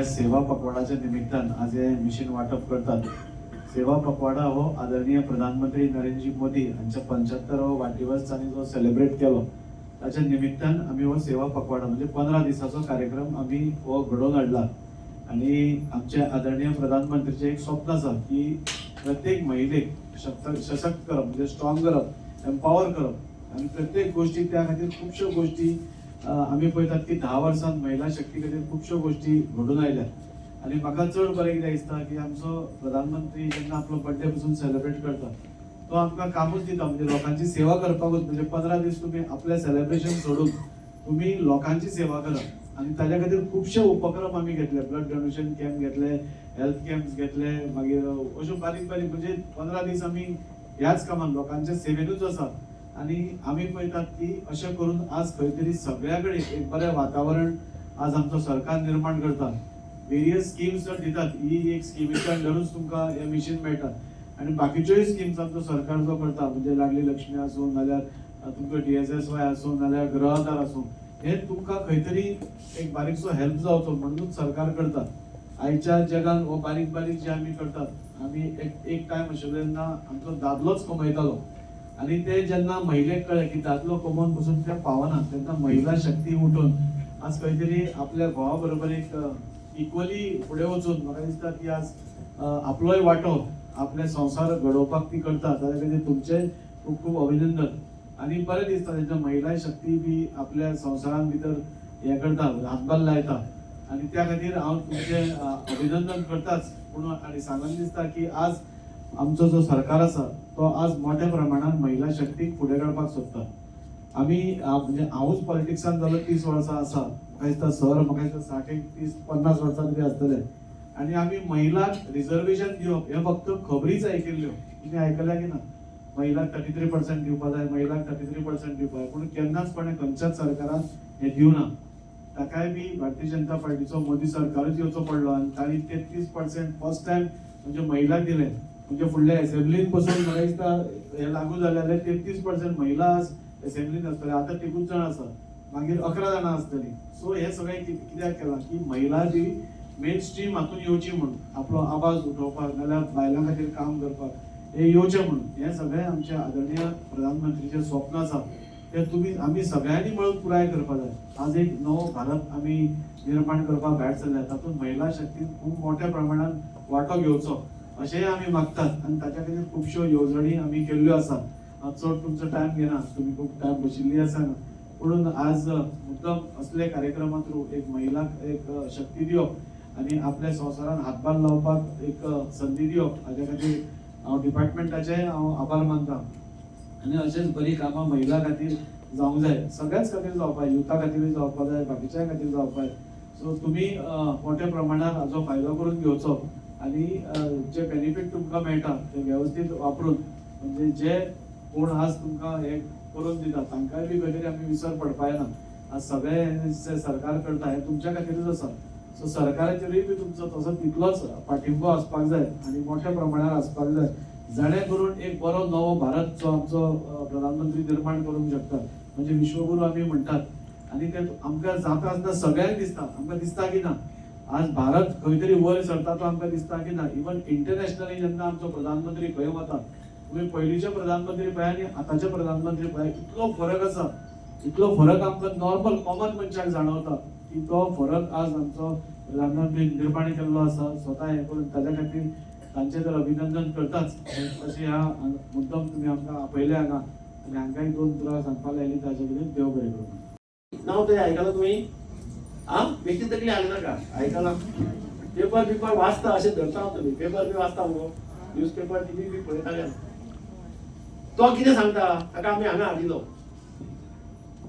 सेवा पखवाडाच्या निमित्तान आज हे मिशीन वांटप करतात. सेवा पखवाडा हो आदरणीय प्रधानमंत्री नरेंद्र मोदी हांच्या 75वो वाडदिवस तांणी जो सेलिब्रेट केलो, ताच्या निमित्तान आमी हो सेवा पखवाडा म्हणजे 15 दिसाचो कार्यक्रम आमी हो घडोवन हाडला. आणि आमचे आदरणीय प्रधानमंत्रीचें एक स्वप्न आसा की प्रत्येक महिलेक सशक्त करप, म्हणजे स्ट्रॉंग करप, एम्पावर करप. आनी प्रत्येक गोष्टी त्या खातीर खुबश्यो गोष्टी आमी पळयतात की 10 वर्सांत महिला शक्ती खातीर खुबश्यो गोष्टी घडून आयल्यात. आनी म्हाका चड बरें कितें दिसता की आमचो प्रधानमंत्री जेन्ना आपलो बर्थडे पसून सेलिब्रेट करता, तो आमकां कामूच दिता, म्हणजे लोकांची सेवा करपाकूच. म्हणजे 15 दीस तुमी आपलें सेलिब्रेशन सोडून तुमी लोकांची सेवा करा. आनी ताच्या खातीर खुबशे उपक्रम आमी घेतले. ब्लड डोनेशन कॅम्प घेतले, हेल्थ कॅम्प्स घेतले, मागीर अश्यो बारीक बारीक, म्हणजे 15 दीस आमी ह्याच कामान लोकांच्या सेवेनूच आसा. आनी आमी पळयतात की अशें करून आज खंय तरी सगळ्या कडेन एक बरें वातावरण आज आमचो सरकार निर्माण करता. वेरियस स्किम्स जर दितात, ही एक स्किमीच्या अंडरूच तुमकां हें मिशीन मेळटा. आनी बाकीच्योय स्किम्स आमचो सरकार जो करता, म्हणजे लाडली लक्ष्मी आसूं, नाल्यार तुमकां डीएसएसवाय आसूं, नाल्यार गृहआधार आसूं, हे तुमकां खंय तरी एक बारीकसो हेल्प जावचो म्हणूनच सरकार करता. आयच्या जगान हो बारीक बारीक जे आमी करतात, आमी एक एक टायम आशिल्लो जेन्ना आमचो दादलोच कमयतालो. आनी ते जेन्ना महिलेक कळ्ळें की दादलो कमोवन पसून ते पावना, तेन्ना महिला शक्ती उठून आज खंय तरी आपल्या घोवा बरोबर एक इक्वली फुडें वचून म्हाका दिसता की आज आपलोय वांटो आपले संवसार घडोवपाक ती करता. ताच्या खातीर तुमचें खूब खूब अभिनंदन. आनी बरें दिसता तेन्ना महिला शक्ती बी आपल्या संवसारान भितर हें करता, हातभार लायता. आनी त्या खातीर हांव तुमचें अभिनंदन करताच. पूण आनी सांगन दिसता की आज आमचो जो सरकार आसा, तो आज मोठ्या प्रमाणात महिला शक्तीक फुडें काडपाक सोदता. आमी म्हणजे हांवूच पॉलिटिक्सान जालो 30 वर्सां आसा. म्हाका दिसता सर, म्हाका दिसता 60 एक 30 50 वर्सां तरी आसतले. आनी आमी महिलांक रिजर्वेशन दिवप हें फक्त खबरीच आयकिल्ल्यो. तुमी आयकल्या की ना? महिलांक 33% दिवपा जाय, महिलांक 33% दिवपा जाय. पूण केन्नाच कोणें खंयच्याच सरकारान हें दिवना. ताकाय बी भारतीय जनता पार्टीचो मोदी सरकारूच येवचो पडलो आनी तांणी 33% फर्स्ट टायम म्हणजे महिलांक दिले. म्हणजे फुडल्या एसेंब्लीन पसून म्हाका दिसता हें लागू जालें जाल्यार 33% महिला आज एसेंब्लीन आसतले. आतां तिगूच जाण आसा, मागीर 11 जाणां आसतलीं. सो हें सगळें कित्याक केलां की महिला बी मेन स्ट्रीम हातून येवची म्हूण, आपलो आवाज उठोवपाक नाल्यार बायलां खातीर काम करपाक हे येवचें म्हणून. हें सगळें आमच्या आदरणीय प्रधानमंत्रीचें स्वप्न आसा, तें तुमी आमी सगळ्यांनी मेळून पुराय करपाक जाय. आज एक नवो भारत आमी निर्माण करपाक भायर सरल्या, तातूंत महिला शक्तीन खूब मोठ्या प्रमाणात वांटो घेवचो अशेंय आमी मागतात. आनी ताच्या खातीर खुबश्यो येवजणी आमी केल्ल्यो आसात. हांव चड तुमचो टायम घेना, तुमी खूब टायम बशिल्ली आसा हांगा. पुणून आज मुद्दम असले कार्यक्रमा थ्रू एक महिलांक एक शक्ती दिवप आनी आपल्या संवसारान हातभार लावपाक एक संदी दिवप, हाज्या खातीर हांव डिपार्टमेंटाचेय हांव आभार मानता. आनी अशेंच बरीं कामां महिला खातीर जावंक जाय, सगळ्याच खातीर जावपाक जाय, युथा खातीरूय जावपाक जाय, बाकीच्याय खातीर जावपाक जाय. सो तुमी मोठ्या प्रमाणात हाजो फायदो करून घेवचो आनी जे बेनिफीट तुमकां मेळटा ते वेवस्थीत वापरून, म्हणजे जे कोण आज तुमकां हे करून दिता, तांकांय बी खंय तरी आमी विसर पडपा जायना. आज सगळें जे सरकार करता हें तुमच्या खातीरूच आसा. सो सरकाराचेरूय बी तुमचो तसो तितलोच पाठिंबो आसपाक जाय आनी मोठ्या प्रमाणार आसपाक जाय, जाणे करून एक बरो नवो भारत जो आमचो प्रधानमंत्री निर्माण करूंक शकता. म्हणजे विश्वगुरू आमी म्हणटात आनी ते आमकां जाता आसतना सगळ्यांक दिसता. आमकां दिसता की ना? आज भारत खंय तरी वयर सरता तो आमकां दिसता की ना? इवन इंटरनॅशनली जेन्ना आमचो प्रधानमंत्री खंय वता, तुमी पयलींचे प्रधानमंत्री पळय आनी आतांचे प्रधानमंत्री पळय, इतलो फरक आसा. इतलो फरक आमकां नॉर्मल कॉमन मनशाक जाणवता की तो फरक आज आमचो प्रधानमंत्री निर्माण केल्लो आसा स्वता हें करून. ताच्या खातीर तांचें तर अभिनंदन करताच. अशें ह्या मुद्दम तुमी आमकां आपयले हांगा आनी हांकांय दोन उतरां सांगपाक लायली, ताचे खातीर देव बरें करूं. नाव तरी आयकलां तुम्ही? आ, बेगीन तकली हाल नाका. आयकलां? पेपर बिपर वाचता अशें धरता हांव. तुमी पेपर बी वाचता मुगो? न्यूज पेपर, टिवी बी पळयताले. तो कितें सांगता, ताका आमी हांगा हाडिल्लो,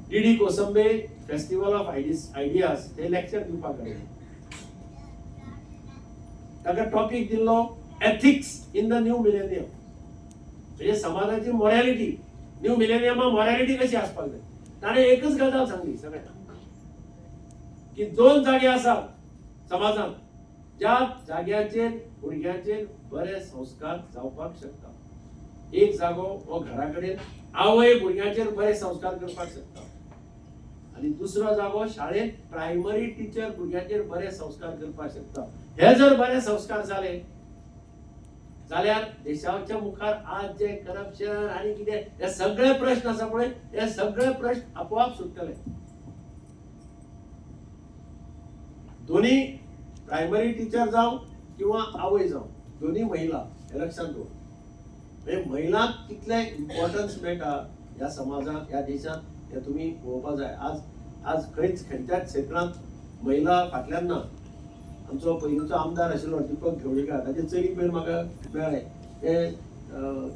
D D Kosambe festival of ideas हे लेक्चर दिवपाक हाडिल्लो. ताका टॉपीक दिल्लो "Ethics in the new millennium", म्हणजे समाजाची मोरॅलिटी, न्यू मिलेनियमा मोरॅलिटी कशी आसपाक जाय. ताणें एकच गजाल सांगली सगळ्यांक की दोन जागे आसात समाजांत ज्या जाग्याचेर भुरग्यांचेर बरे संस्कार जावपाक शकता. एक जागो हो घरा कडेन आवय भुरग्यांचेर बरे संस्कार करपाक शकता. आनी दुसरो जागो शाळेंत प्रायमरी टिचर भुरग्यांचेर बरे संस्कार करपाक शकता. हे जर बरे संस्कार जाले जाल्यार देशाच्या मुखार आज जे करप्शन आनी कितें हे सगळे प्रश्न आसा पळय, हे सगळे प्रश्न आपोआप सुट्टले. दोन्ही प्रायमरी टिचर जावं किंवा आवय जावं, दोन्ही महिला, हे लक्षात दवर. म्हणजे महिलांक कितलें इम्पॉर्टन्स मेळटा ह्या समाजांत, ह्या देशांत, हें तुमी पळोवपाक जाय. आज आज खंयच खंयच्याच क्षेत्रांत महिला फाटल्यान ना. आमचो पयलींचो आमदार आशिल्लो दीपक घेवडीकार, ताचे चली पयर म्हाका मेळ्ळें, ते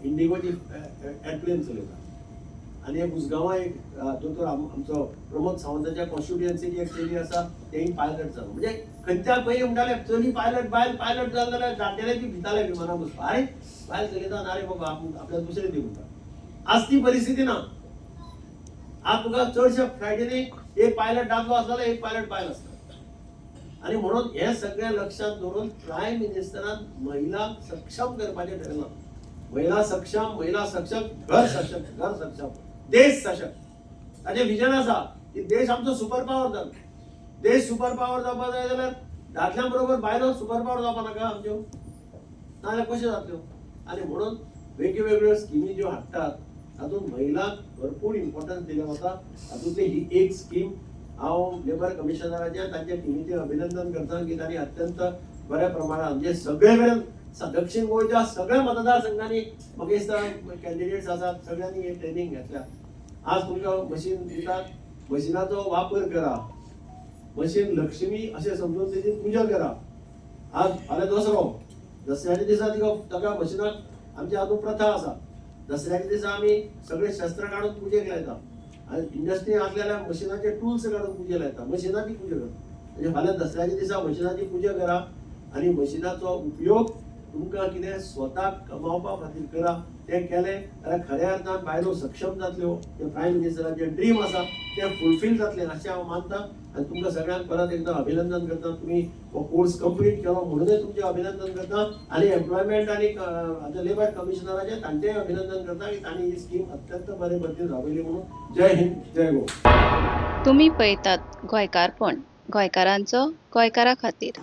इंडिगोची एरप्लेन चलयता. आनी मुजगांवां एक दोतोर आमचो प्रमोद सावंताच्या कॉन्स्टिट्युएन्सीची एक चली आसा, तेय पायलट जालो. म्हणजे खंयच्या पयलीं म्हणटाले चली पायलट, बायल पायलट जालें जाल्यार जाणटेले ती भिताले विमानां बसपाक, आरे बायल चलयता ना रे बाबा, आपल्याक दुसरें दी म्हणटा. आज ती परिस्थिती ना. आज तुका चडश्या फ्लायटींनी एक पायलट दादलो आसता जाल्यार एक पायलट बायल आसता. आनी म्हणून हें सगळें लक्षांत दवरून प्रायम मिनिस्टरान महिलांक सक्षम करपाचें ठरयलां. महिला सक्षम, महिला सशक्त, घर सशक्त, घर सक्षम, देश सशक्त. ताचें विजन आसा की देश आमचो सुपर पावर जालो. देश सुपर पावर जावपाक जाय जाल्यार दादल्यां बरोबर बायलो सुपर पावर जावपाक नाका आमच्यो? नाजाल्यार कश्यो जातल्यो? आनी म्हणून वेगवेगळ्यो स्किमी ज्यो हाडटात तातूंत महिलांक भरपूर इम्पॉर्टन्स दिलें वता. तातूंतली ही एक स्कीम. हांव लेबर कमिशनराचें, तांच्या टिमीचें अभिनंदन करता की तांणी अत्यंत बऱ्या प्रमाणात, म्हणजे सगळे कडेन, दक्षिण गोंयच्या सगळ्या मतदारसंघांनी म्हाका दिसता कॅन्डिडेट्स आसात, सगळ्यांनी हे ट्रेनींग घेतल्या. आज तुमकां मशीन दितात, मशिनाचो वापर करा. मशीन लक्ष्मी अशें समजून तेजी पुजा करा. आज फाल्यां दसरो, दसऱ्याच्या दिसा तिका ताका मशिनाक, आमची आजून प्रथा आसा, दसऱ्याच्या दिसा आमी सगळे शस्त्र काडून पुजेक लायता आनी इंडस्ट्री आसलेल्या मशिनाचे टूल्स काडून पुजे लायता, मशिनाची पुजा करता. म्हणजे फाल्यां दसऱ्याच्या दिसा मशिनाची पुजा करा आनी मशिनाचो उपयोग तुमकां कितें स्वताक कमावपा खातीर करा. तें केलें जाल्यार खऱ्या अर्थान बायलो सक्षम जातल्यो, तें प्रायम मिनिस्टराचें ड्रीम आसा तें फुलफील जातलें अशें हांव मानता. आनी तुमकां सगळ्यांक परत एकदां अभिनंदन करता. तुमी हो कोर्स कंप्लीट केलो म्हणूनय तुमचें अभिनंदन करता आनी एम्प्लॉयमेंट आनी आमच्या लेबर कमिशनराचें तांचेंय अभिनंदन करता की तांणी ही स्कीम अत्यंत बरे पद्दतीन राबयली म्हणून. जय हिंद, जय गोवा. तुमी पळयतात गोंयकारपण, गोंयकारांचो गोंयकारा खातीर.